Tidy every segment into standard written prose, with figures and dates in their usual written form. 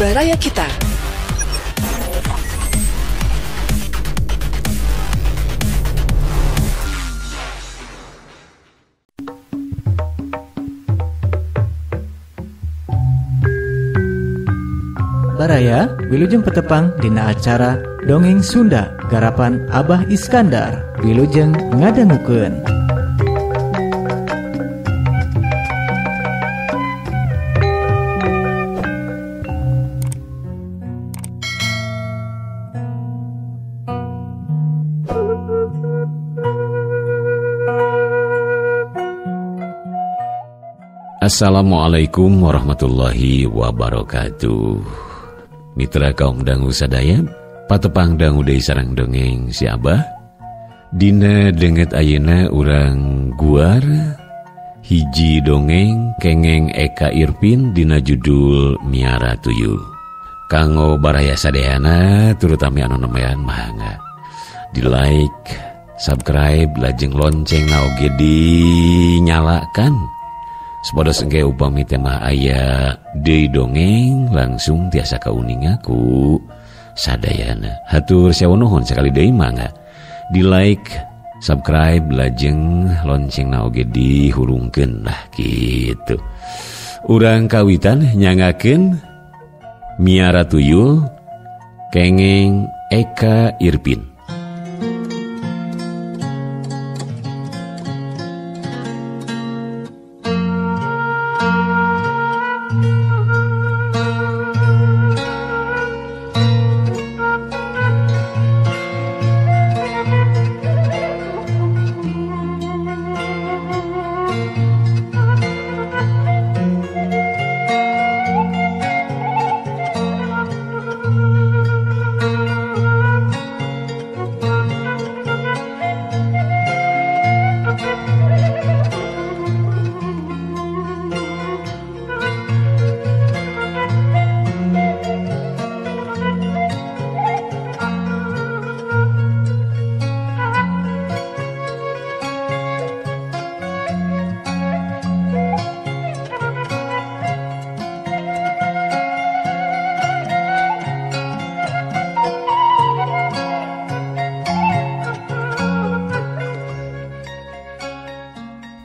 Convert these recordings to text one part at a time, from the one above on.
Baraya Kita. Baraya, wilujeng petepang dina acara Dongeng Sunda garapan Abah Iskandar. Wilujeng ngadangukeun. Assalamualaikum warahmatullahi wabarakatuh. Mitra kaum dangu sadaya, patepang dangu deui sareng dongeng si Abah. Dina denget ayeuna urang guar hiji dongeng kengeng Eka Irpin dina judul Miara Tuyul. Kanggo baraya sadayana terutama anu nemayan mangga di like, subscribe, lajeng lonceng na oge dinyalakan. Supados engke upami tema aya deui dongeng langsung tiasa kauninga ku sadayana. Hatur sewu nuhun sekali deui mangga di like, subscribe, lajeng loncengna oge dihurungkeun lah kitu. Urang kawitan nyangakeun Miara Tuyul kengeng Eka Irpin.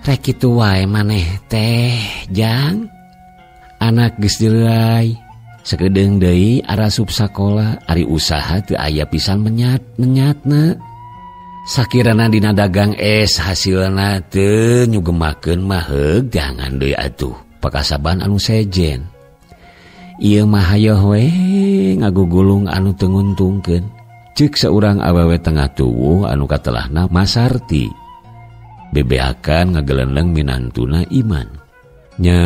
Rek kitu wae maneh teh jang anak geus dileuai sakedeung deui arasup sakola ari usaha teu aya pisan menyat-menyatna sakirana dina dagang es hasilna teu nyugemakeun mah heug jangan deui atuh pakasaban anu sejen ieu mah hayoh we ngagugulung anu teu nguntungkeun ceuk saurang awewe tengah tuwuh anu katelahna Masarti bebeakan ngagelendeng minantuna Iman. Nya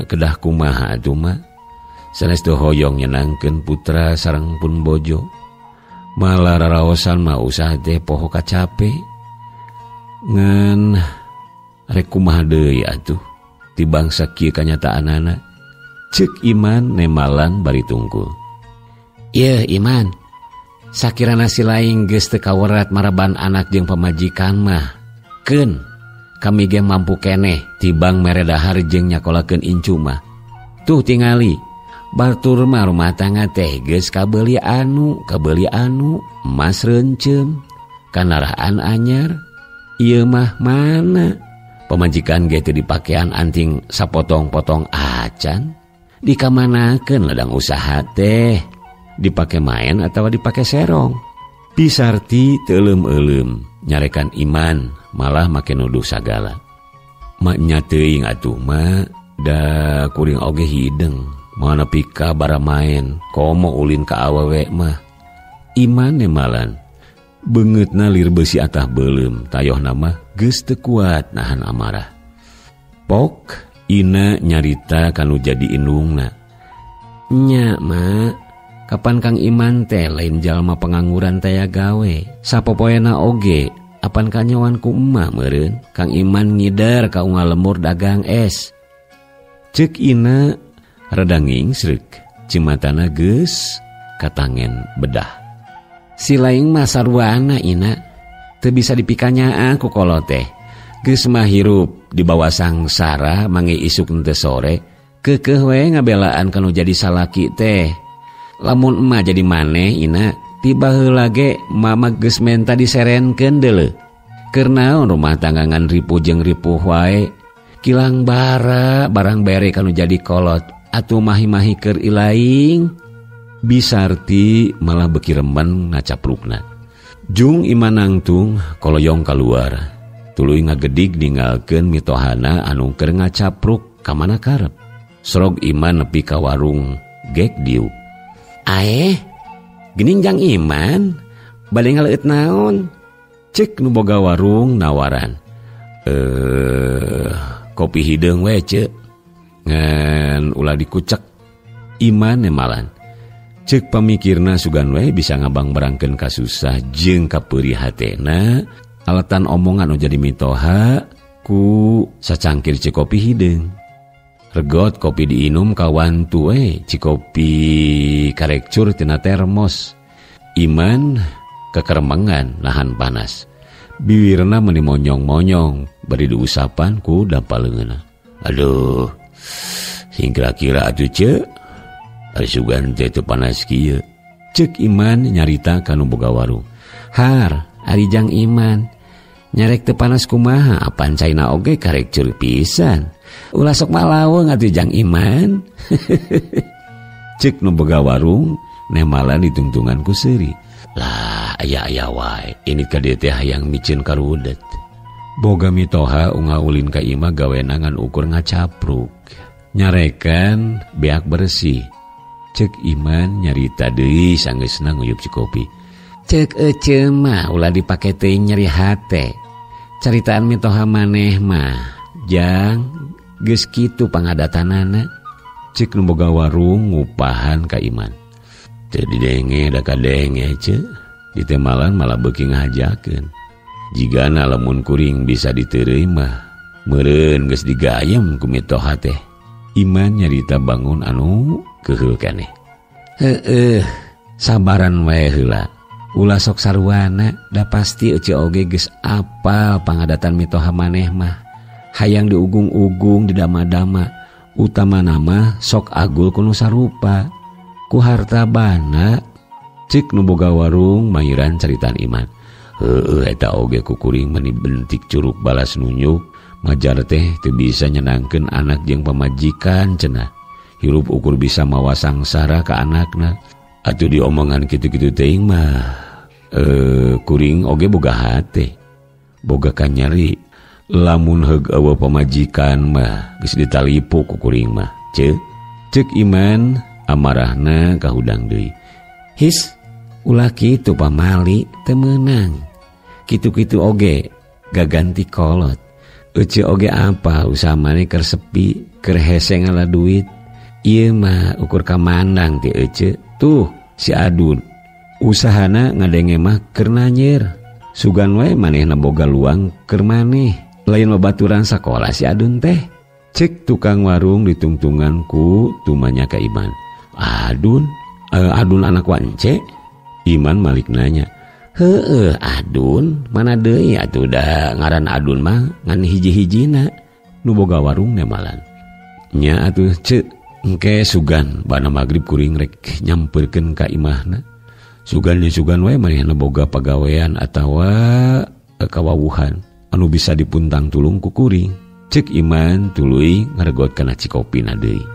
kedah kumaha atuh mah sanes teu hoyong nyenangkeun putra sareng pun bojo. Malah raraosan mah usaha teh poho kacape. Ngan rek kumaha deui atuh ti bangsa kieu kanyataanana. Ceuk Iman nemalan bari tungkul. Yeuh Iman, sakirana si laing geus teu kawerat maraban anak jeung pamajikan mah. Keun, kami ge mampu keneh tibang mere dahar jeung nyakolakeun incu mah. Tuh tingali, batur mah rumah tangga teh geus kabeuli anu, emas reuncem, kanaraan anyar. Ieu mah mana? Pamajikan ge teu dipakean anting sapotong-potong acan. Dikamanakeun ladang usaha teh? Dipake main atawa dipake serong? Pisarti teu euleum-euleum nyarekan Iman malah make nuduh sagala. Maknya teuing atuh mah da kuring oge hideung moal nepi ka bara maen komo ulin ka awewe mah. Iman nemalan beungeutna lir beusi atah beuleum tayohna mah geus teu kuat nahan amarah. Pok Ina nyarita kanu jadi indungna. Nya mak, kapan Kang Iman teh lain jalma pengangguran taya gawe. Sapopoena oge apan kanyawan ku emak meureun Kang Iman ngider ka unggal lemur dagang es. Ceuk Ina rada ngingsreuk, cimatana geus katangen bedah. Si laing mah sarwana Ina teu bisa dipikanyaa ku kolot teh. Geus mah hirup di bawah sangsara mangi isuk henteu sore Keukeuh we ngabelaan kanu jadi salaki teh. Lamun emak jadi maneh ina tiba heula ge mama geus menta diserenkeun deuleu. Keur naon rumah tangga ngan ripuh jeung ripuh wae. Kilang bara barang bere kanu jadi kolot atuh mahi-mahi keur ilaing. Bisarti malah beki remen ngacaprukna. Jung Iman nangtung koloyong kaluar. Tuluy ngagedig ninggalkeun mitohana anu keur ngacapruk ka mana karep. Sorog Iman nepi ka warung gek diuk. Aeh, geuning jang Iman, bade ngaleueut naon? Cek nu boga warung nawaran. Kopi hideung we ceuk. Ngan ulah dikucek. Iman nemalan. Cek pamikirna sugan we bisa ngabang-barangkeun kasusah jeung kapeurih hatena. Alatan omongan nu jadi mitoha ku sacangkir cikopi hideung. Regot kopi diinum kawantu we cikopi karekcur tina termos. Iman kekeremengan nahan panas. Biwirna meni monyong-monyong bari diusapan ku dampa leungeunna. Aduh, sing kira-kira atuh ceuk. Ari sugan teh teu panas kieu. Ceuk Iman nyarita ka nu boga warung. Har, ari jang Iman nyarek teu panas kumaha apan caina oge karek cur pisan. Ulah sok malaweng atuh jang Iman. Ceuk nu boga warung nemalan ditungtungan ku seuri. Lah aya-aya wae ini ka dieu teh hayang miceun karudet. Boga mitoha unggal ulin ka imah gawena ngan ukur ngacapruk. Nyarekan beak bersih. Ceuk Iman nyarita deui sanggeusna nguyup cikopi. Ceuk ece mah ulah dipake teuing nyeri hate. Caritaan mitoha maneh mah jang geus kitu pangadatanana. Ceuk nu boga warung ngupahan ka Iman. Teu didenge da kadenge ceuk. Ditemalan malah beuki ngahajakeun. Jigana lamun kuring bisa diteureuy mah meureun geus digayem ku mitoha teh. Iman nyarita bangun anu keuheul keneh. Heueuh, sabaran wae heula. Ulah sok sarwana, da pasti ece oge geus apal pangadatan mitoha maneh mah. Hayang diugung-ugung didama-dama, utamana mah sok agul ku nu sarupa. Ku harta bana. Cik nu boga warung mahiran caritaan Iman. Heueuh eta oge ku kuring meni bentik curug balas nunjuk. Majar teh teu bisa nyenangkeun anak jeung pamajikan cenah. Hirup ukur bisa mawa sangsara ka anakna. Atuh diomongan kitu-kitu teuing mah kuring oge boga hate. Boga kanyari lamun heug eueuh pamajikan mah geus ditalipu ku kuring mah. Ceuk ceuk Iman amarahna kahudang deui. His ulah kitu pamali teu meunang. Kitu-kitu oge gaganti kolot. Ece oge apa usaha maneh keur sepi, keur hese ngala duit. Ieu mah ukur kamandang ti ece. Tuh si Adun usahana ngadenge mah keur nanyer. Sugan wae manehna boga luang keur maneh. Lain babaturan sakola si Adun teh. Cek tukang warung ditungtungan ku tumanya ka Iman. Adun, Adun anak wance. Iman malik nanya. Heueuh Adun, mana deui atuh da ngaran Adun mah ngan hiji-hijina nu boga warung nemalan. Nya atuh ceuk engke sugan bana magrib kuring rek nyamperkeun ka imahna. Sugan nya sugan wae manehna boga pagawean atawa kawawuhan anu bisa dipuntang tulung ku kuring. Ceuk Iman tuluy ngaregot kana cikopina deui.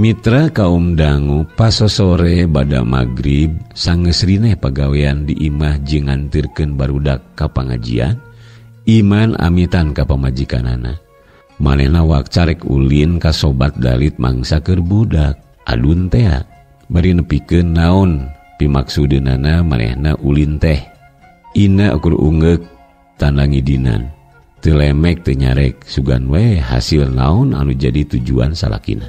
Mitra kaum dangu pasosore bada magrib sanggeus rineh pagawean di imah jeung ngantirkeun barudak ka pangajian. Iman amitan ka pamajikanana. Manehna wak carek ulin ka sobat dalit mangsa keur budak. Adun tea bari nepikeun naon pimaksudeunana manehna ulin teh. Ina ukur ungeuk tanda ngidinan. Teu lemek teu nyarek sugan we hasil naon anu jadi tujuan salakina.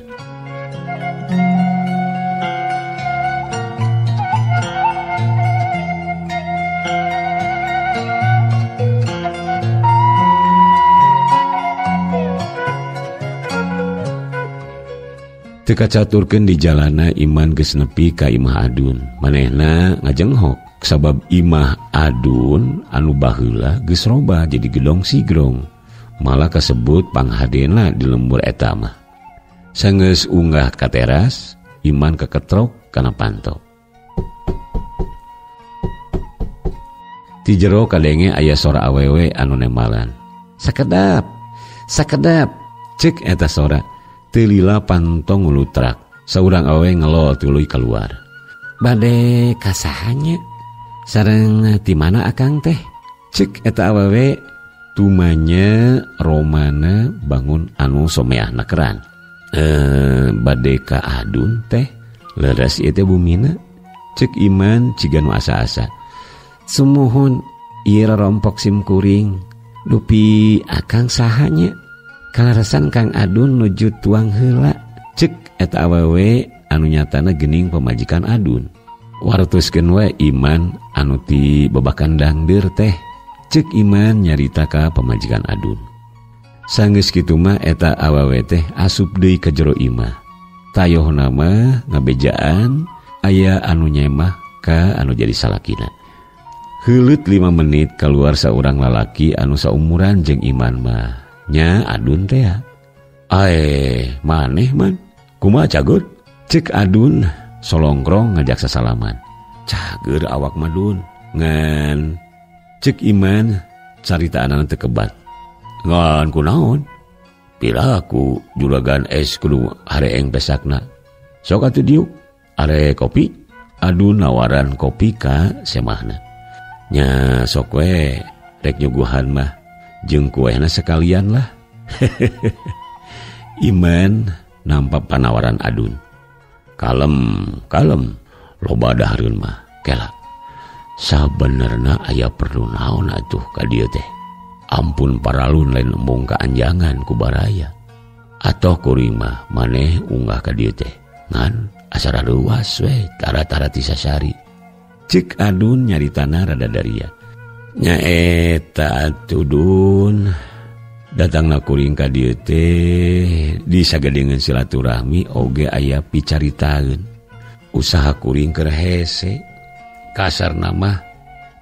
Teu kacaturkeun di jalana Iman geus nepi ka imah Adun. Manehna ngajenghok sabab imah Adun anu baheula geus robah jadi gedong sigrong. Malah kasebut panghadena di lembur eta mah. Sanggeus unggah ka teras, Iman keketrok kana panto. Ti jero kadenge aya sora awewe anu nemalan. Sakedap, sakedap, cek eta sora. Teu lila panto ngulutrak. Saurang awewe ngelol tuluy keluar. Bade kasahanya? Sareng ti mana akang teh? Cek eta awewe tumanya romana bangun anu someahna keran. Bade ka Adun teh leres ieu teh bumina. Cek Iman ciga nu asa-asa. Sumuhun ieu rompok sim kuring. Dupi akang sahanya? Kalaresan Kang Adun nuju tuang heula. Cek eta awewe anu nyatana geuning pamajikan Adun. Wartoskeun we Iman anu ti babakan dangdeur teh. Cek Iman nyarita ka pamajikan Adun. Sanggeus kitu mah eta awewe teh asup deui ka jero imah. Tayohna mah ngabejaan aya anu nyemah ka anu jadi salakina. Heuleut 5 menit keluar saurang lalaki anu saumuran jeung Iman mah. Nya Adun teh. Ae, maneh man. Kumaha cagur? Cek Adun solongkrong ngajak sasalaman. Cager awak mah Dun. Ngan cek Iman caritaanana teu kebat. Ngan kunaon? Piraku juragan es kudu hareeng pesakna. Sok atuh diuk. Are kopi? Adun nawaran kopi ka semahna. Nya sok we rek nyuguhan mah jeung kuehna sekalian lah. Iman nampak panawaran Adun. Kalem, kalem, loba dahareun mah kela. Sabenerna aya perlu naon atuh ka dieu teh. Ampun paralun lain embung ka anjangan ku baraya. Atoh kuring mah maneh unggah ka dieu teh. Ngan asa rareuwas we tara-tara ti sasari. Cek Adun nyaritana rada daria. Nya eta atuh Dun. Datangna kuring ka dieu teh disagedengeun silaturahmi oge aya picaritaeun. Usaha kuring keur hese. Kasarna mah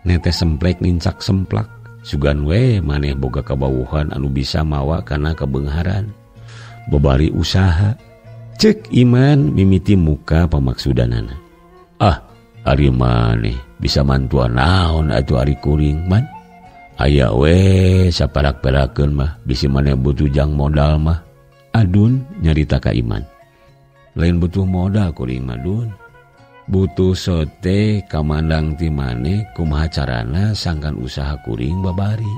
netes semplek nincak semplak. Sugan we maneh boga kabawuhan anu bisa mawa kana kabeungharan. Babari usaha. Cek Iman mimiti muka pamaksudanana. Ah, ari maneh bisa mantuan naon atuh ari kuring man. Aya we saparak-perakeun mah bisi maneh butuh jang modal mah. Adun nyarita ka Iman. Lain butuh modal kuring mah Dun. Butuh sote kamandang ti maneh kumaha carana sangkan usaha kuring babari.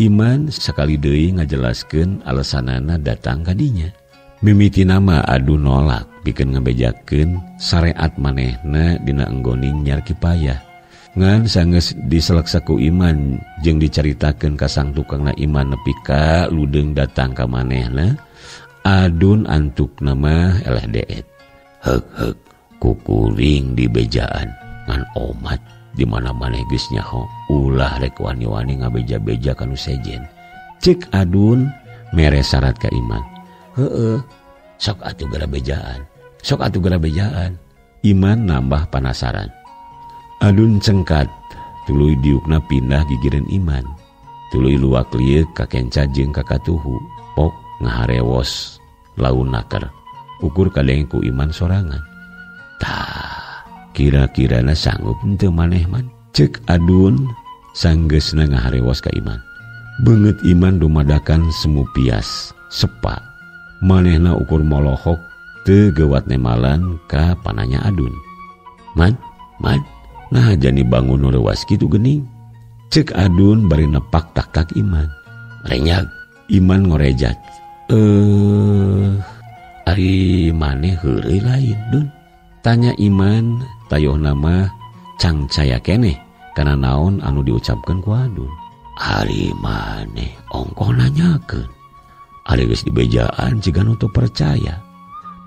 Iman sakali deui ngajelaskeun alesanana datang ka dinya. Mimiti nama Adun nolak pikeun ngabejakeun sareat manehna dina enggoning nyar kipayah. Ngan sanggeus diseleksa ku Iman jeung dicaritakeun ka sang tukangna Iman nepi ka ludeung datang ka manehna, Adun antukna mah eleh deet. Heuk heuk kukuring di bejaan ngan omat di mana maneh geus nyaho ulah rek wani-wani ngabeja-beja ka nu sejen. Cek Adun mere syarat ka Iman. Heeh, sok atuh gara bejaan. Sok atuh gara bejaan. Iman nambah panasaran. Adun cengkat, tuluy diukna pindah gigireun Iman. Tuluy luak lieuk ka kenca jeung ka katuhu, pok ngaharewos laun naker. Ukur kadenge ku Iman sorangan. Tah, kira-kirana sanggup henteu maneh man? Cek Adun sanggeusna ngaharewos ka Iman. Beungeut Iman dumadakan semu pias, sepa. Manehna ukur molohok teu geuwat nemalan ka pananya Adun. Man, man, nah jani bangun nu leuwas kitu geuning. Cek Adun bari nepak tak-tak Iman. Renyag, Iman ngorejat. Ari maneh heureuy lain, Dun? Tanya Iman, tayohna mah cangcaya keneh kana naon anu diucapkeun ku Adun. Ari maneh ongkoh nanyakeun. Ari geus dibejaan ciga nu teu percaya.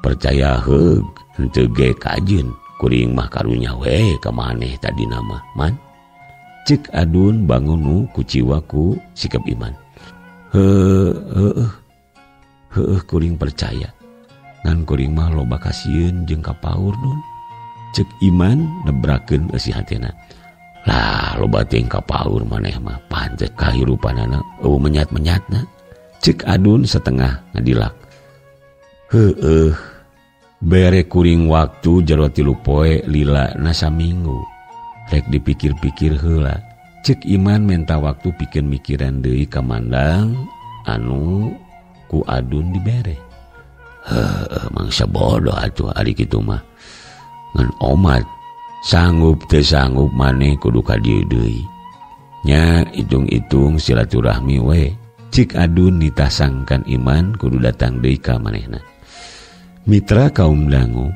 Percaya heug henteu ge kajeun kuring mah karunya we ka maneh tadina mah man. Cek Adun bangun nu kuciwa ku sikap Iman. Heueuh heueuh kuring percaya. Ngan kuring mah loba kasieun jeung kapaur Dun. Cek Iman nebrakeun eusi hatena. Lah loba teuing kapaur maneh mah pancet kahirupanana eueuh menyat-menyatna. Cek Adun setengah ngadilak. Heueuh. Bere kuring waktu jero 3 poe lila na saminggu. Rek dipikir-pikir heula. Cek Iman menta waktu pikeun mikiran deui ka Mandang anu ku Adun dibere. Heueuh mangsa bodoh atuh ari kitu mah. Ngan omat sanggup teu sanggup maneh kudu ka dieu deui. Nya hitung-hitung silaturahmi we. Cik Adun nitasangkan Iman kudu datang deui ka manehna. Mitra kaum dangu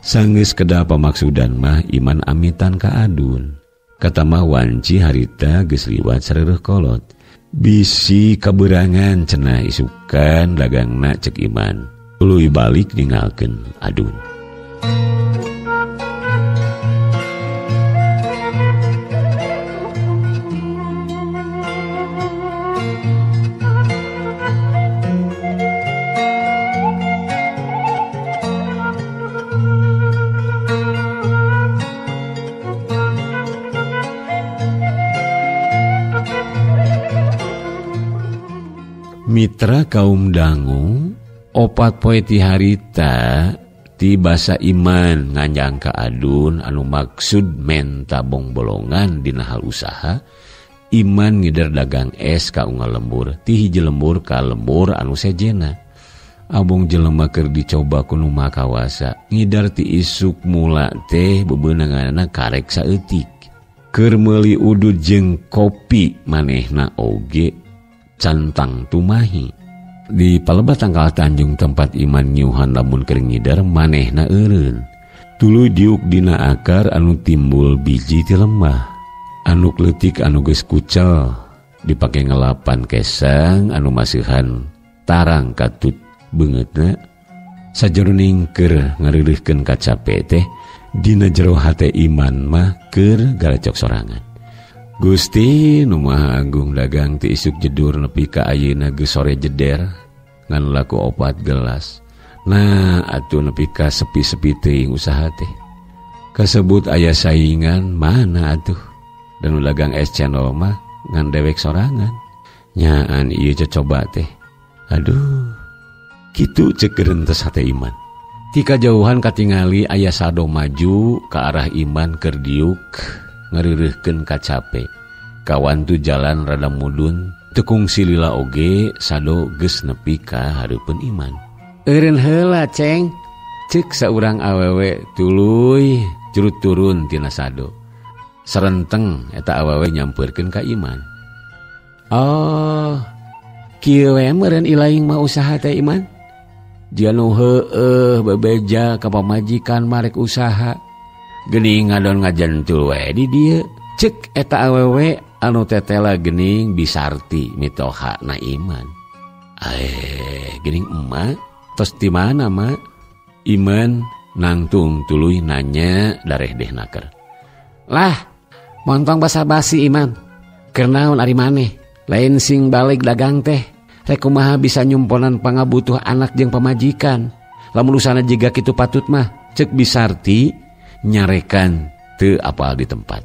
sanggeus kedap pamaksudan mah Iman amitan ka Adun. Kata mah wanci harita geus liwat sareureun kolot. Bisi kaberangan cenah isukan dagangna cek Iman. Tuluy balik ninggalkeun Adun. Mitra kaum dangu 4 poe ti harita ti basa Iman nganjang ka Adun anu maksud menta bongbolongan dina hal usaha. Iman ngider dagang es ka unggal lembur ti hiji lembur ka lembur anu sejena. Abong jelema keur dicoba ku nu maha kawasa ngider ti isuk mula teh bebeunanganna karek saeutik. Keur meuli udud jeung kopi manehna oge cantang tumahi. Di palebah tangkal Tanjung tempat Iman nyuhan lamun keur ngider manehna eureun. Tuluy diuk dina akar anu timbul biji ti lemah. Anu leutik anu geus kucel dipake ngelapan kesang anu masihan tarang katut beungeutna. Sajeroning keur ngareureuhkeun kacape teh dina jero hate Iman mah keur garecok sorangan. Gusti nu Maha Agung dagang ti isuk jedur nepi ka ayeuna geus sore jeder ngan laku 4 gelas. Nah atuh nepi ka sepi-sepi teuing usaha teh. Kasebut aya saingan mana atuh. Dan dagang es cendol mah ngan dewek sorangan. Nyaan ieu cocoba teh. Aduh. Kitu ceuk gerentes hate Iman. Ti kajauhan katingali aya sado maju ka arah Iman keur diuk ngareureuhkeun kacape. Kawan tu jalan rada mudun tekung silila oge sado geus nepi ka hareupeun Iman. Eureun heula ceng, ceuk saurang awewe tuluy jurut turun tina sado. Sarenteng eta awewe nyampeurkeun ka Iman. Oh, kieu we meureun ilaing mah usaha teh Iman. Jia nu heueuh bebeja ka pamajikan marek usaha. Gening ngadon ngajentul we di dieu. Cek eta awewe anu tetela gening Bisarti mitoha na Iman. Gening emak tos di mana mak? Iman nangtung tuluy nanya dareh deh naker. Lah, montong basa-basi Iman. Keur naon ari maneh? Lain sing balik dagang teh. Rek kumaha bisa nyumponan pangabutuh anak jeung pamajikan. Lamun usahana jiga kitu patut mah. Cek Bisarti nyarekan teu apal di tempat.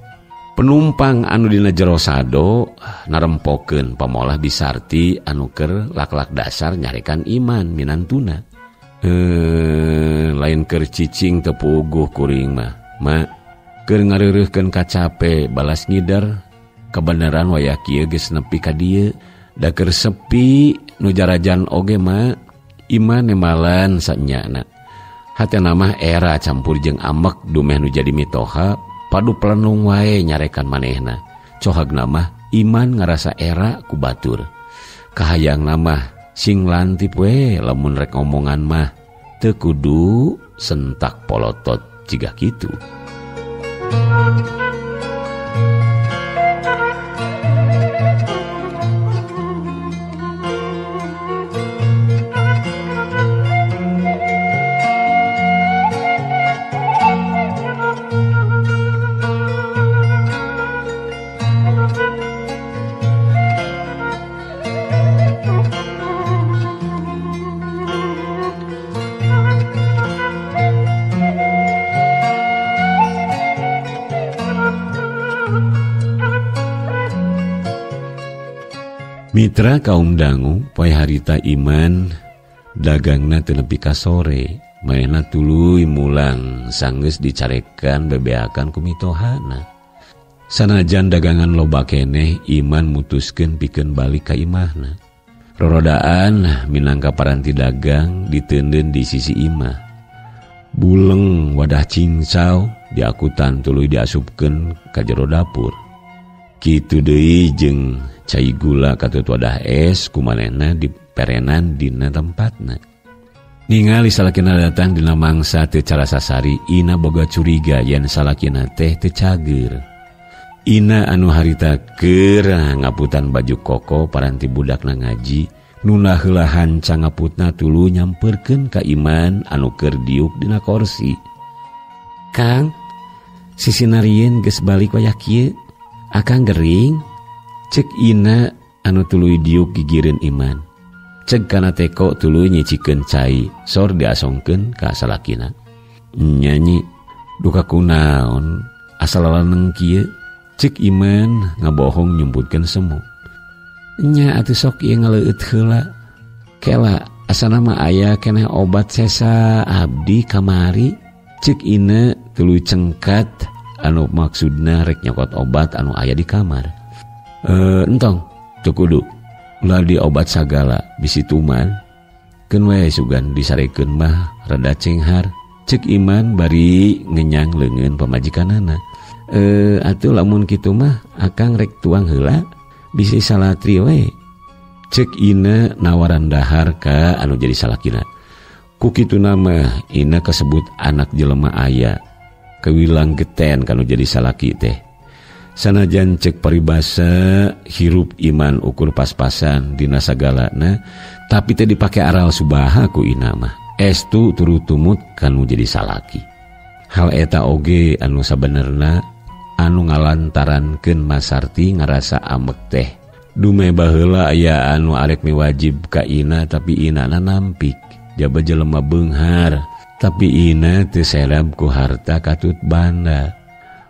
Penumpang anu dina jero sado narempokeun pamolah Bisarti anu keur lak-lak dasar nyarekan Iman minantuna. Lain keur cicing teu puguh kuring mah. Ma keur ngareureuhkeun kacape balas ngider. Kebenaran wayah kieu geus nepi ka dieu. Da keur sepi nu jarajan oge ma. Iman nemalan sanyana. Hatena mah era campur jeung amek dumeh nu jadi mitoha padu pelenung wae nyarekan manehna. Cohagna mah Iman ngarasa era ku batur. Kahayangna mah sing lantip we lamun rek ngomongan mah teu kudu sentak polotot jiga kitu. Mitra kaum dangu poe harita Iman dagangna teu nepi ka sore, manehna tuluy mulang sanggeus dicarekan bebeakan ku mitohana. Sanajan dagangan loba keneh, Iman mutuskeun pikeun balik ka imahna. Rorodaan minangka paranti dagang diteundeun di sisi imah. Buleng wadah cingcau diakutan tuluy diasupkeun ka jero dapur. Kitu deui jeung cai gula katut wadah es kumanehna diperenan dina tempatna. Ningali salakina datang dina mangsa teu cara sasari, Ina boga curiga yen salakina teh teu cager. Ina anu harita keur ngaputan baju koko paranti budakna ngaji, nuna heula hancang ngaputna tuluy nyamperkeun ka Iman anu keur diuk dina korsi. Kang, sisinarieun geus balik wayah kieu, akang gering. Cek Ina anu tuluy diuk gigireun Iman. Cek kana teko tuluy nyicikeun cai, sor diasongkeun ka salakina. Nyanyi duka kunaon asal laleneng kieu. Cek Iman ngabohong nyumputkeun semu. Nya atuh sok ieu ngaleueut heula. Kela asana mah aya keneh obat sesa abdi kamari. Cek Ina tuluy cengkat anu maksudna rek nyokot obat anu aya di kamar. Entong teu kudu. Ulah di obat sagala bisi tuman. Keun we sugan disarekeun mah rada cenghar. Cek Iman bari ngenyang leungeun pamajikanana. Atuh lamun kitu mah akang rek tuang heula bisi salatri we. Cek Ina nawaran dahar ka anu jadi salakina. Ku kituna mah Ina kasebut anak jelema aya kewilang geten kanu jadi salaki teh. Sanajan cek paribasa hirup Iman ukur pas-pasan dina sagalana, tapi teh dipake aral subaha ku Ina mah. Estu turut tumut kanu jadi salaki. Hal eta oge anu sabenerna anu ngalantarankeun Masarti ngarasa amek teh. Dume baheula aya anu arek miwajib ka Ina tapi Ina na nampik. Jaba jelema beunghar, tapi Ina teu serab ku harta katut banda.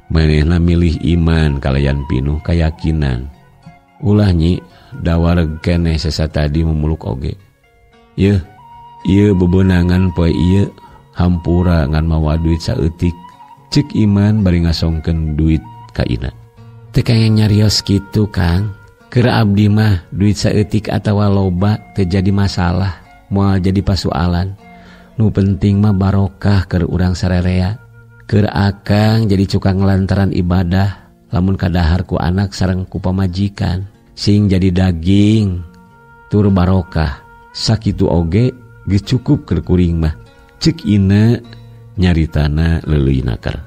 Manehna milih Iman kalayan pinuh kayakinan. Ulah nyi dawareg keneh sesa tadi memuluk oge. Yeuh, ieu bebenangan poe ieu hampura ngan mawa duit saeutik. Cek Iman bari ngasongkeun duit ka Ina. Teu kenging nyarios kitu, Kang. Keur abdi mah duit saeutik atawa loba teu jadi masalah, moal jadi pasualan. Nu penting mah barokah keur urang sarerea. Keur akang jadi cukang lantaran ibadah, lamun kadahar ku anak sareng ku pamajikan, sing jadi daging tur barokah. Sakitu oge geus cukup keur kuring mah. Cek Ina nyaritana leuleuy naker.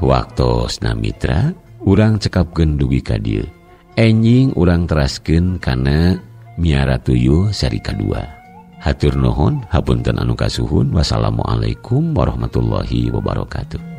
Waktosna mitra, urang cekapkeun dugi ka dieu. Enjing urang teraskeun kana miara tuyul seri kadua. Hatur nuhun, hapunten anu kasuhun. Wassalamualaikum warahmatullahi wabarakatuh.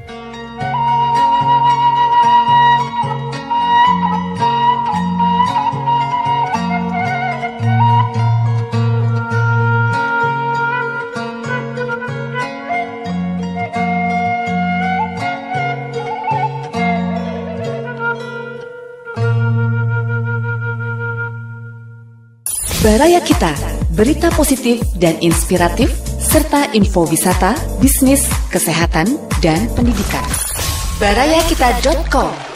Baraya Kita, berita positif dan inspiratif, serta info wisata, bisnis, kesehatan, dan pendidikan. Barayakita.com.